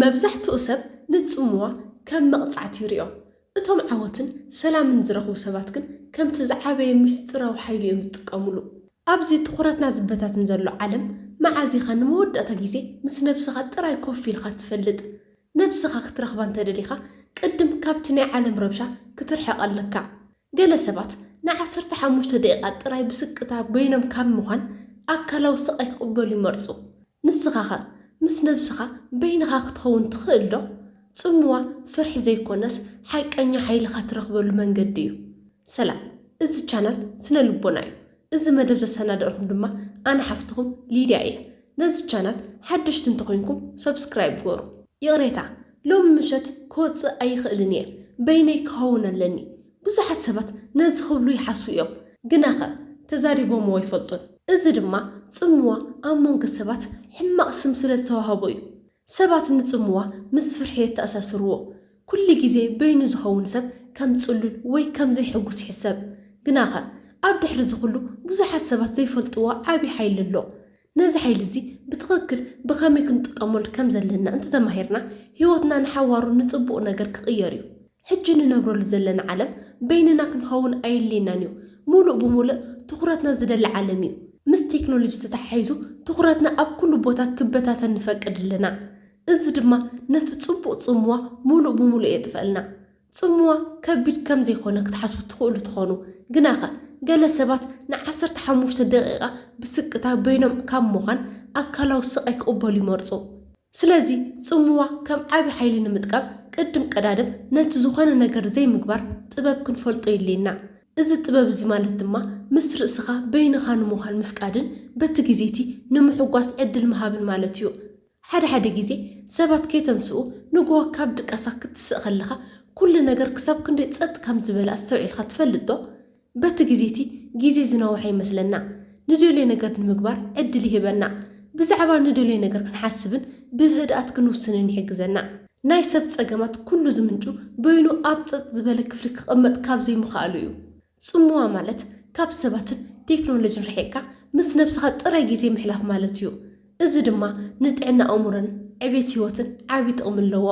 መብዛሕትኡ ሰብ ንጽምዋ ከም መቕጻዕቲ ይርእዮ። እቶም ዓወትን ሰላምን ዝረኽቡ ሰባት ግን ከምቲ ዝዓበየ ምስጢራዊ ሓይሊ እዮም ዝጥቀምሉ። ኣብዚ ትኹረትና ዝበታትን ዘሎ ዓለም፣ መዓዝ ኢኻ ንመወዳእታ ግዜ ምስ ነብስኻ ጥራይ ኮፍ ኢልካ ትፈልጥ? ነብስኻ ክትረኽባ እንተደሊኻ፣ ቅድም ካብቲ ናይ ዓለም ረብሻ ክትርሕቕ ኣለካ። ገለ ሰባት ንዓሰርተ ሓሙሽተ ደቂቓ ጥራይ ብስቅታ በይኖም ካብ ምዃን፣ ኣካላዊ ስቓይ ክቕበሉ ይመርጹ። ንስኻኸ ምስ ነብስኻ በይንኻ ክትኸውን ትኽእል ዶ? ጽምዋ ፍርሒ ዘይኮነስ፣ ሓቀኛ ሓይልኻ ትረኽበሉ መንገዲ እዩ። ሰላም፣ እዚ ቻናል ስነ ልቦና እዩ። እዚ መደብ ዘሰናደእኹም ድማ ኣነ ሓፍትኹም ሊድያ እየ። ነዚ ቻናል ሓደሽቲ እንተኾይንኩም ሰብስክራይብ ግበሩ። ይቕሬታ፣ ሎሚ ምሸት ክወጽእ ኣይኽእልን እየ፣ በይነይ ክኸውን ኣለኒ። ብዙሓት ሰባት ነዚ ክብሉ ይሓስቡ እዮም፣ ግናኸ ተዛሪቦምዎ ኣይፈልጡን። እዚ ድማ ጽምዋ ኣብ መንጎ ሰባት ሕማቕ ስም ስለ ዝተዋህቦ እዩ። ሰባት ንጽምዋ ምስ ፍርሒ የተኣሳስርዎ። ኩሉ ግዜ በይኑ ዝኸውን ሰብ ከም ጽሉል ወይ ከም ዘይሕጉስ ይሕሰብ። ግናኸ ኣብ ድሕሪ እዚ ኩሉ ብዙሓት ሰባት ዘይፈልጥዎ ዓቢ ሓይሊ ኣሎ። ነዚ ሓይሊ እዚ ብትኽክል ብኸመይ ክንጥቀመሉ ከም ዘለና እንተተማሂርና፣ ህይወትና ንሓዋሩ ንጽቡቕ ነገር ክቕየር እዩ። ሕጂ ንነብረሉ ዘለና ዓለም በይንና ክንኸውን ኣየድልየናን እዩ። ሙሉእ ብሙሉእ ትኹረትና ዝደሊ ዓለም እዩ። ምስ ቴክኖሎጂ ተተሓሒዙ ትኹረትና ኣብ ኩሉ ቦታ ክበታተን ንፈቅድ ኣለና። እዚ ድማ ነቲ ጽቡቕ ጽምዋ ሙሉእ ብሙሉእ የጥፈልና። ጽምዋ ከቢድ ከም ዘይኮነ ክትሓስቡ ትኽእሉ ትኾኑ። ግናኸ ገለ ሰባት ንዓሰርተ ሓሙሽተ ደቂቓ ብስቅታ በይኖም ካብ ምዃን ኣካላዊ ስቓይ ክቕበሉ ይመርጹ። ስለዚ ጽምዋ ከም ዓቢ ሓይሊ ንምጥቃም ቅድም ቀዳድም ነቲ ዝኾነ ነገር ዘይምግባር ጥበብ ክንፈልጦ የድልየና። እዚ ጥበብ እዚ ማለት ድማ ምስ ርእስኻ በይንኻ ንምዃን ምፍቃድን በቲ ግዜ እቲ ንምሕጓስ ዕድል ምሃብን ማለት እዩ። ሓደ ሓደ ግዜ ሰባት ከይተንስኡ ንግሆ ካብ ድቃሳ ክትስእ ከለኻ ኩሉ ነገር ክሳብ ክንደይ ጸጥ ከም ዝበለ ኣስተውዒልካ ትፈልጥ ዶ? በቲ ግዜ እቲ ግዜ ዝነውሐ ይመስለና። ንደልዮ ነገር ንምግባር ዕድል ይህበና። ብዛዕባ ንደልዮ ነገር ክንሓስብን ብህድኣት ክንውስንን ይሕግዘና። ናይ ሰብ ጸገማት ኩሉ ዝምንጩ በይኑ ኣብ ጸጥ ዝበለ ክፍሊ ክቕመጥ ካብ ዘይምኽኣሉ እዩ። ጽምዋ ማለት ካብ ሰባትን ቴክኖሎጂን ርሒቕካ ምስ ነብስኻ ጥራይ ግዜ ምሕላፍ ማለት እዩ። እዚ ድማ ንጥዕና ኣእምሮን ዕቤት ህይወትን ዓቢ ጥቕሚ ኣለዎ።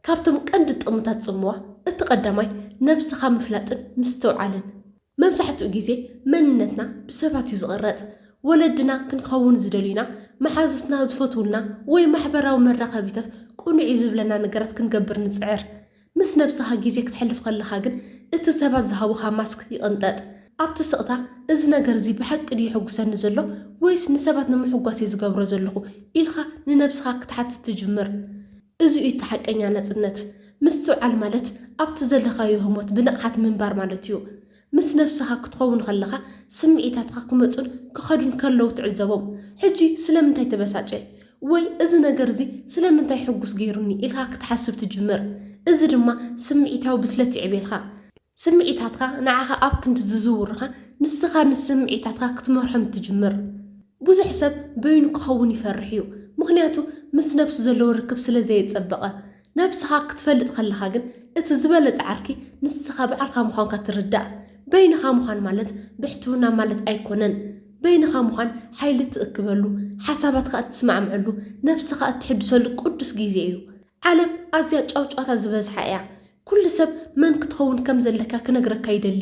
ካብቶም ቀንዲ ጥቕምታት ጽምዋ እቲ ቀዳማይ ነብስኻ ምፍላጥን ምስትውዓልን። መብዛሕትኡ ግዜ መንነትና ብሰባት እዩ ዝቕረጽ። ወለድና ክንኸውን ዝደልዩና፣ መሓዙትና ዝፈትውልና ወይ ማሕበራዊ መራኸቢታት ቅኑዕ እዩ ዝብለና ነገራት ክንገብር ንጽዕር። ምስ ነብስኻ ግዜ ክተሕልፍ ከለኻ ግን እቲ ሰባት ዝሃቡኻ ማስክ ይቕንጠጥ። ኣብቲ ስቕታ እዚ ነገር እዚ ብሓቂ ድዩ የሐጉሰኒ ዘሎ ወይስ ንሰባት ንምሕጓስ እየ ዝገብሮ ዘለኹ ኢልካ ንነብስኻ ክትሓትት ትጅምር። እዚ እዩ እቲ ሓቀኛ ናጽነት። ምስትውዓል ማለት ኣብቲ ዘለኻዮ ህሞት ብንቕሓት ምንባር ማለት እዩ። ምስ ነብስኻ ክትኸውን ከለኻ ስምዒታትካ ክመጹን ክኸዱን ከለዉ ትዕዘቦም። ሕጂ ስለምንታይ ተበሳጨ? ወይ እዚ ነገር እዚ ስለምንታይ ሕጉስ ገይሩኒ ኢልካ ክትሓስብ ትጅምር። እዚ ድማ ስምዒታዊ ብስለት የዕብየልካ። ስምዒታትካ ንዓኻ ኣብ ክንዲ ዝዝውሩኻ ንስኻ ንስምዒታትካ ክትመርሖም ትጅምር። ብዙሕ ሰብ በይኑ ክኸውን ይፈርሕ እዩ፣ ምኽንያቱ ምስ ነብሱ ዘለዎ ርክብ ስለ ዘየጸበቐ። ነብስኻ ክትፈልጥ ከለኻ ግን እቲ ዝበለጸ ዓርኪ ንስኻ ባዕልካ ምዃንካ ትርዳእ። በይንኻ ምዃን ማለት ብሕትውና ማለት ኣይኮነን። በይንኻ ምዃን ሓይሊ እትእክበሉ፣ ሓሳባትካ እትስማዕምዐሉ፣ ነብስኻ እትሕድሰሉ ቅዱስ ግዜ እዩ። ዓለም ኣዝያ ጫውጫውታ ዝበዝሓ እያ። ኩሉ ሰብ መን ክትኸውን ከም ዘለካ ክነግረካ ይደሊ።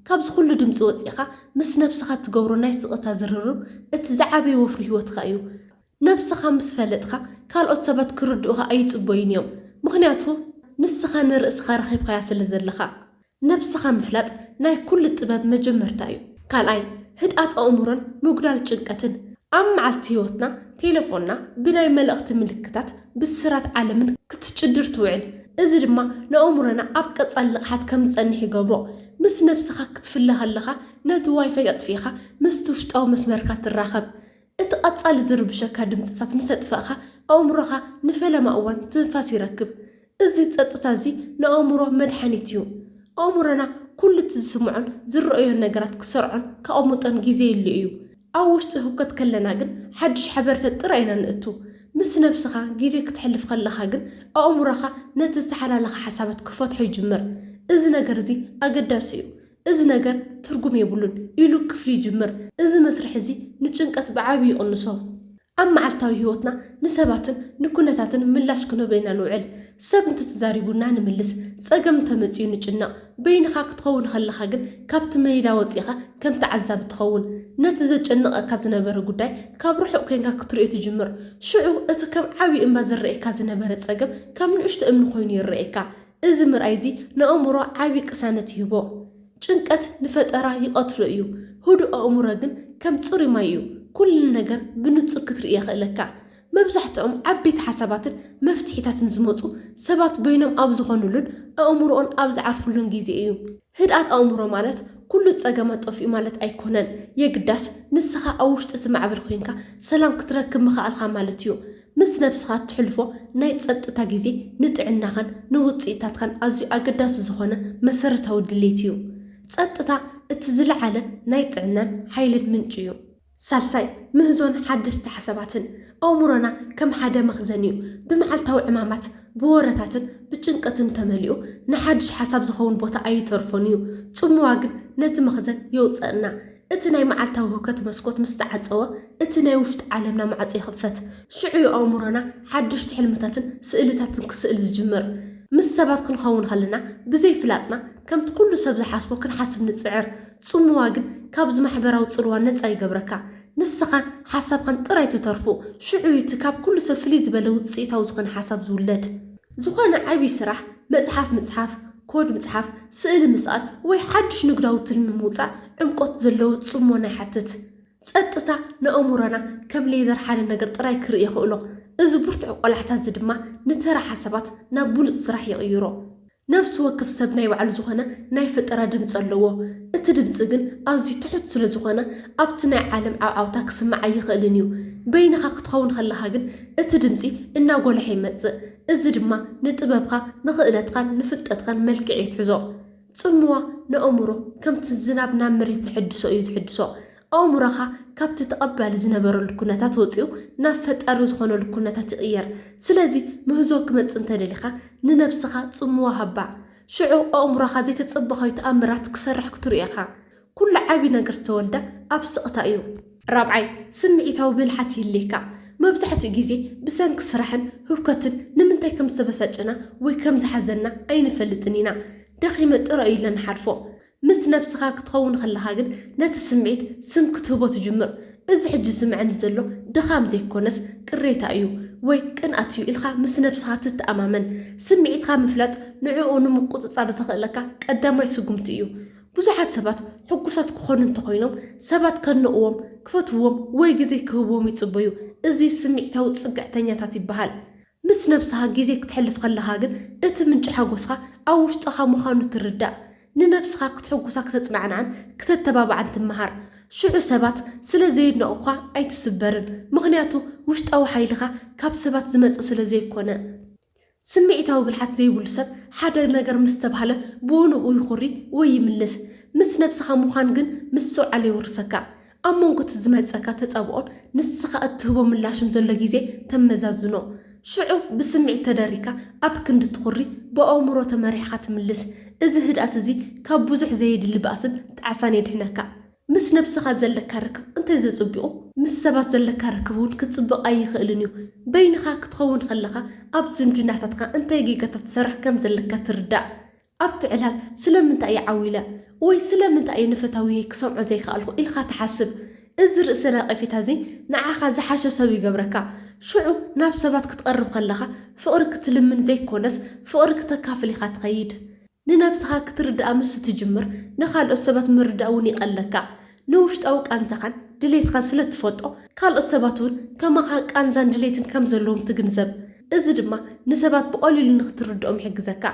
ካብዚ ኩሉ ድምጺ ወጺእኻ ምስ ነብስኻ እትገብሮ ናይ ስቕታ ዝርርብ እቲ ዝዓበየ ወፍሪ ህይወትካ እዩ። ነብስኻ ምስ ፈለጥካ ካልኦት ሰባት ክርድኡኻ ኣይጽበዩን እዮም። ምኽንያቱ ንስኻ ንርእስኻ ረኺብካያ ስለ ዘለኻ። ነብስኻ ምፍላጥ ናይ ኩሉ ጥበብ መጀመርታ እዩ። ካልኣይ፣ ህድኣት ኣእምሮን ምጉዳል ጭንቀትን። ኣብ መዓልቲ ህይወትና ቴሌፎንና ብናይ መልእኽቲ ምልክታት ብስራት ዓለምን ክትጭድር ትውዕል። እዚ ድማ ንኣእምሮና ኣብ ቀጻሊ ንቕሓት ከም ዝጸንሕ ይገብሮ። ምስ ነብስኻ ክትፍለ ከለኻ ነቲ ዋይፋይ ኣጥፊእኻ ምስቲ ውሽጣዊ መስመርካ ትራኸብ። እቲ ቀጻሊ ዝርብሸካ ድምጽታት ምስ ኣጥፋእካ ኣእምሮኻ ንፈለማ እዋን ትንፋስ ይረክብ። እዚ ጸጥታ እዚ ንኣእምሮ መድሓኒት እዩ። ኣእምሮና ኩሉ እቲ ዝስምዖን ዝረኣዮን ነገራት ክሰርዖን ከቐምጦን ግዜ የድልዮ እዩ። ኣብ ውሽጢ ህውከት ከለና ግን ሓድሽ ሓበሬታ ጥራይ ኢና ንእቱ። ምስ ነብስኻ ግዜ ክተሕልፍ ከለኻ ግን ኣእምሮኻ ነቲ ዝተሓላለኸ ሓሳባት ክፈትሖ ይጅምር። እዚ ነገር እዚ ኣገዳሲ እዩ። እዚ ነገር ትርጉም የብሉን ኢሉ ክፍሊ ይጅምር። እዚ መስርሕ እዚ ንጭንቀት ብዓቢ ይቕንሶ። ኣብ መዓልታዊ ህይወትና ንሰባትን ንኩነታትን ምላሽ ክንህቦ ኢና ንውዕል። ሰብ እንተተዛሪቡና ንምልስ፣ ጸገም እንተመጺኡ ንጭነቕ። በይንኻ ክትኸውን ከለኻ ግን ካብቲ ሜዳ ወጺኻ ከም ተዓዛቢ ትኸውን። ነቲ ዘጨንቐካ ዝነበረ ጉዳይ ካብ ርሑቕ ኮይንካ ክትርእዮ ትጅምር። ሽዑ እቲ ከም ዓቢ እምባ ዝረኣየካ ዝነበረ ጸገም ከም ንእሽቶ እምኒ ኮይኑ ይረኣየካ። እዚ ምርኣይ እዚ ንኣእምሮ ዓቢ ቅሳነት ይህቦ። ጭንቀት ንፈጠራ ይቐትሎ እዩ። ህዱእ ኣእምሮ ግን ከም ጽሩይ ማይ እዩ። ኩሉ ነገር ብንጹር ክትርኢ የኽእለካ። መብዛሕትኦም ዓበይቲ ሓሳባትን መፍትሒታትን ዝመጹ ሰባት በይኖም ኣብ ዝኾኑሉን ኣእምሮኦን ኣብ ዝዓርፉሉን ግዜ እዩ። ህድኣት ኣእምሮ ማለት ኩሉ ጸገማት ጠፊኡ ማለት ኣይኮነን። የግዳስ ንስኻ ኣብ ውሽጢ እቲ ማዕበል ኮይንካ ሰላም ክትረክብ ምኽኣልካ ማለት እዩ። ምስ ነብስኻ እትሕልፎ ናይ ጸጥታ ግዜ ንጥዕናኻን ንውጽኢታትካን ኣዝዩ ኣገዳሲ ዝኾነ መሰረታዊ ድሌት እዩ። ጸጥታ እቲ ዝለዓለ ናይ ጥዕናን ሓይልን ምንጪ እዩ። ሳልሳይ፣ ምህዞን ሓደስቲ ሓሳባትን። ኣእምሮና ከም ሓደ መኽዘን እዩ። ብመዓልታዊ ዕማማት፣ ብወረታትን ብጭንቀትን ተመሊኡ ንሓድሽ ሓሳብ ዝኸውን ቦታ ኣይተርፎን እዩ። ጽምዋ ግን ነቲ መኽዘን የውጸእና። እቲ ናይ መዓልታዊ ህውከት መስኮት ምስ ተዓጸወ፣ እቲ ናይ ውሽጢ ዓለምና ማዕጾ ይኽፈት። ሽዑ እዩ ኣእምሮና ሓደሽቲ ሕልምታትን ስእልታትን ክስእል ዝጅምር። ምስ ሰባት ክንኸውን ከለና፣ ብዘይ ፍላጥና ከምቲ ኩሉ ሰብ ዝሓስቦ ክንሓስብ ንጽዕር። ጽምዋ ግን ካብዚ ማሕበራዊ ጽልዋ ነጻ ይገብረካ። ንስኻን ሓሳብካን ጥራይ ትተርፉ። ሽዑ እዩ እቲ ካብ ኩሉ ሰብ ፍልይ ዝበለ ውጽኢታዊ ዝኾነ ሓሳብ ዝውለድ። ዝኾነ ዓቢ ስራሕ፣ መጽሓፍ ምጽሓፍ፣ ኮድ ምጽሓፍ፣ ስእሊ ምስኣል ወይ ሓድሽ ንግዳዊ ትልሚ ምውጻእ ዕምቆት ዘለዎ ጽሞና ይሓትት። ጸጥታ ንኣእምሮና ከም ሌዘር ሓደ ነገር ጥራይ ክርኢ የኽእሎ። እዚ ብርቱዕ ቆላሕታ እዚ ድማ ንተራ ሓሳባት ናብ ብሉጽ ስራሕ ይቕይሮ። ነፍሲ ወከፍ ሰብ ናይ ባዕሉ ዝኾነ ናይ ፈጠራ ድምጺ ኣለዎ። እቲ ድምጺ ግን ኣዝዩ ትሑት ስለ ዝኾነ ኣብቲ ናይ ዓለም ዓውዓውታ ክስማዕ ኣይኽእልን እዩ። በይንኻ ክትኸውን ከለኻ ግን እቲ ድምጺ እናጎልሐ ይመጽእ። እዚ ድማ ንጥበብካ፣ ንኽእለትካን ንፍልጠትካን መልክዕ የትሕዞ። ጽምዋ ንኣእምሮ ከምቲ ዝናብ ናብ መሬት ዝሕድሶ እዩ ዝሕድሶ። ኣእምሮኻ ካብቲ ተቐባሊ ዝነበረሉ ኩነታት ወጺኡ ናብ ፈጣሪ ዝኾነሉ ኩነታት ይቕየር። ስለዚ ምህዞ ክመጽእ እንተደሊኻ ንነብስኻ ጽምዋ ሃባ። ሽዑ ኣእምሮኻ ዘይተጸበኻዮ ተኣምራት ክሰርሕ ክትርኢ ኢኻ። ኩሉ ዓቢ ነገር ዝተወልደ ኣብ ስቕታ እዩ። ራብዓይ፣ ስምዒታዊ ብልሓት ይህልየካ። መብዛሕትኡ ግዜ ብሰንኪ ስራሕን ህውከትን ንምንታይ ከም ዝተበሳጨና ወይ ከም ዝሓዘንና ኣይንፈልጥን ኢና። ደኺመ ጥራይ እዩ ኢልና ንሓልፎ። ምስ ነብስኻ ክትኸውን ከለኻ ግን ነቲ ስምዒት ስም ክትህቦ ትጅምር። እዚ ሕጂ ዝስምዐኒ ዘሎ ድኻም ዘይኮነስ ቅሬታ እዩ ወይ ቅንኣት እዩ ኢልካ ምስ ነብስኻ ትተኣማመን። ስምዒትካ ምፍላጥ ንዕኡ ንምቁጽጻር ዘኽእለካ ቀዳማይ ስጉምቲ እዩ። ብዙሓት ሰባት ሕጉሳት ክኾኑ እንተኾይኖም ሰባት ከድንቕዎም፣ ክፈትውዎም ወይ ግዜ ክህብዎም ይጽበዩ። እዚ ስምዒታዊ ጽግዕተኛታት ይበሃል። ምስ ነብስኻ ግዜ ክተሕልፍ ከለኻ ግን እቲ ምንጪ ሓጎስኻ ኣብ ውሽጥኻ ምዃኑ ትርዳእ። ንነብስኻ ክተሐጉሳ ክተጽናንዓን ክተተባብዓን ትመሃር። ሽዑ ሰባት ስለ ዘየድነቑኻ ኣይትስበርን፣ ምኽንያቱ ውሽጣዊ ሓይልኻ ካብ ሰባት ዝመጽእ ስለ ዘይኮነ። ስምዒታዊ ብልሓት ዘይብሉ ሰብ ሓደ ነገር ምስ ተባህለ ብኡ ንብኡ ይኹሪ ወይ ይምልስ። ምስ ነብስኻ ምዃን ግን ምስትውዓል የውርሰካ። ኣብ መንጎ እቲ ዝመጸካ ተጻብኦን ንስኻ እትህቦ ምላሽን ዘሎ ግዜ ተመዛዝኖ። ሽዑ ብስምዒት ተደሪካ ኣብ ክንዲ ትኹሪ ብኣእምሮ ተመሪሕኻ ትምልስ። እዚ ህድኣት እዚ ካብ ብዙሕ ዘየድሊ ባእስን ጣዕሳን የድሕነካ። ምስ ነብስኻ ዘለካ ርክብ እንተዘይጸቢቑ፣ ምስ ሰባት ዘለካ ርክብ እውን ክጽብቕ ኣይኽእልን እዩ። በይንኻ ክትኸውን ከለኻ፣ ኣብ ዝምድናታትካ እንታይ ጌጋታት ትሰርሕ ከም ዘለካ ትርዳእ። ኣብቲ ዕላል ስለምንታይ እየ ዓው ኢለ? ወይ ስለምንታይ እየ ንፈታዊየይ ክሰምዖ ዘይከኣልኩ? ኢልካ ትሓስብ። እዚ ርእሰ ነቐፌታ እዚ ንዓኻ ዝሓሸ ሰብ ይገብረካ። ሽዑ ናብ ሰባት ክትቐርብ ከለኻ ፍቕሪ ክትልምን ዘይኮነስ ፍቕሪ ክተካፍል ኢኻ ትኸይድ። ንነብስኻ ክትርድኣ ምስ እትጅምር ንኻልኦት ሰባት ምርዳእ እውን ይቐለካ። ንውሽጣዊ ቃንዛኻን ድሌትካን ስለ እትፈልጦ ካልኦት ሰባት እውን ከማኻ ቃንዛን ድሌትን ከም ዘለዎም ትግንዘብ። እዚ ድማ ንሰባት ብቐሊሉ ንኽትርድኦም ይሕግዘካ።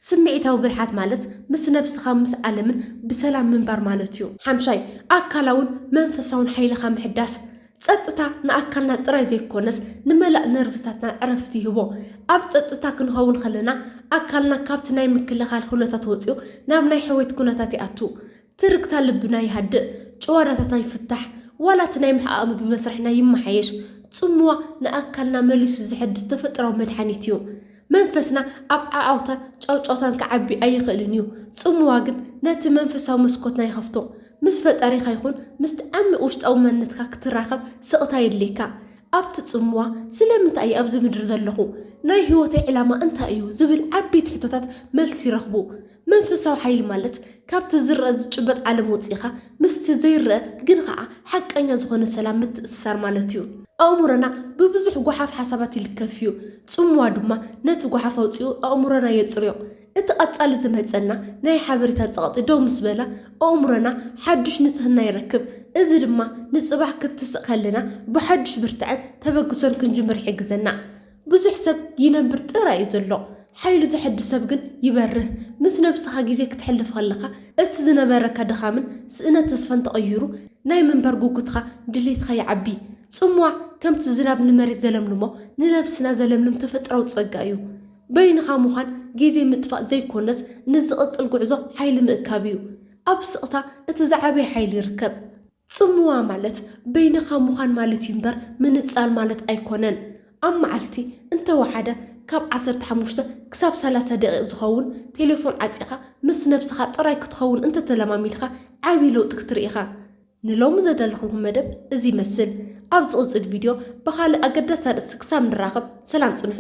ስምዒታዊ ብልሓት ማለት ምስ ነብስኻ ምስ ዓለምን ብሰላም ምንባር ማለት እዩ። ሓምሻይ፣ ኣካላውን መንፈሳውን ሓይልኻ ምሕዳስ። ጸጥታ ንኣካልና ጥራይ ዘይኮነስ ንመላእ ነርቭታትና ዕረፍቲ ይህቦ። ኣብ ጸጥታ ክንኸውን ከለና ኣካልና ካብቲ ናይ ምክልኻል ኩነታት ወጺኡ ናብ ናይ ሕውየት ኩነታት ይኣቱ። ትርግታ ልብና ይሃድእ፣ ጭዋዳታትና ይፍታሕ፣ ዋላ እቲ ናይ ምሕቓቕ ምግቢ መስርሕና ይመሓየሽ። ጽምዋ ንኣካልና መሊሱ ዝሕድስ ተፈጥሮኣዊ መድሓኒት እዩ። መንፈስና ኣብ ዓዓውታን ጫውጫውታን ክዓቢ ኣይኽእልን እዩ። ጽምዋ ግን ነቲ መንፈሳዊ መስኮትና ይኸፍቶ። ምስ ፈጣሪኻ ይኹን ምስቲ ዓሚቕ ውሽጣዊ መንነትካ ክትራኸብ ስቕታ የድልየካ። ኣብቲ ጽምዋ ስለምንታይ እየ ኣብዚ ምድሪ ዘለኹ? ናይ ህይወተይ ዕላማ እንታይ እዩ? ዝብል ዓበይቲ ሕቶታት መልሲ ይረኽቡ። መንፈሳዊ ሓይሊ ማለት ካብቲ ዝረአ ዝጭበጥ ዓለም ወጺእኻ ምስቲ ዘይረአ ግን ኸዓ ሓቀኛ ዝኾነ ሰላም ምትእስሳር ማለት እዩ። ኣእምሮና ብብዙሕ ጓሓፍ ሓሳባት ይልከፍ እዩ። ጽምዋ ድማ ነቲ ጓሓፍ ኣውጺኡ ኣእምሮና የጽርዮ። እቲ ቀጻሊ ዝመጸና ናይ ሓበሬታ ጸቕጢ ደው ምስ በላ ኣእምሮና ሓዱሽ ንጽህና ይረክብ። እዚ ድማ ንጽባሕ ክትስእ ከለና ብሓዱሽ ብርትዐን ተበግሶን ክንጅምር ይሕግዘና። ብዙሕ ሰብ ይነብር ጥራይ እዩ ዘሎ። ሓይሉ ዘሐድስ ሰብ ግን ይበርህ። ምስ ነብስኻ ግዜ ክትሕልፍ ከለኻ እቲ ዝነበረካ ድኻምን ስእነት ተስፋን ተቐይሩ ናይ ምንባር ጉጉትኻ ድሌትኻ ይዓቢ። ጽምዋ ከምቲ ዝናብ ንመሬት ዘለምልሞ ንነብስና ዘለምልም ተፈጥራዊ ጸጋ እዩ። በይንኻ ምዃን ግዜ ምጥፋእ ዘይኮነስ ንዝቕጽል ጉዕዞ ሓይሊ ምእካብ እዩ። ኣብ ስቕታ እቲ ዝዓበየ ሓይሊ ይርከብ። ጽምዋ ማለት በይንኻ ምዃን ማለት እዩ እምበር ምንጻል ማለት ኣይኮነን። ኣብ መዓልቲ እንተወሓደ ካብ ዓሰርተ ሓሙሽተ ክሳብ ሰላሳ ደቂቕ ዝኸውን ቴሌፎን ዓጺኻ ምስ ነብስኻ ጥራይ ክትኸውን እንተተለማሚድካ ዓቢ ለውጢ ክትርኢ ኢኻ። ንሎሚ ዘዳለኹልኩም መደብ እዚ ይመስል። ኣብ ዝቕጽል ቪድዮ ብኻልእ ኣገዳሲ ኣርእስቲ ክሳብ ንራኸብ ሰላም ጽንሑ።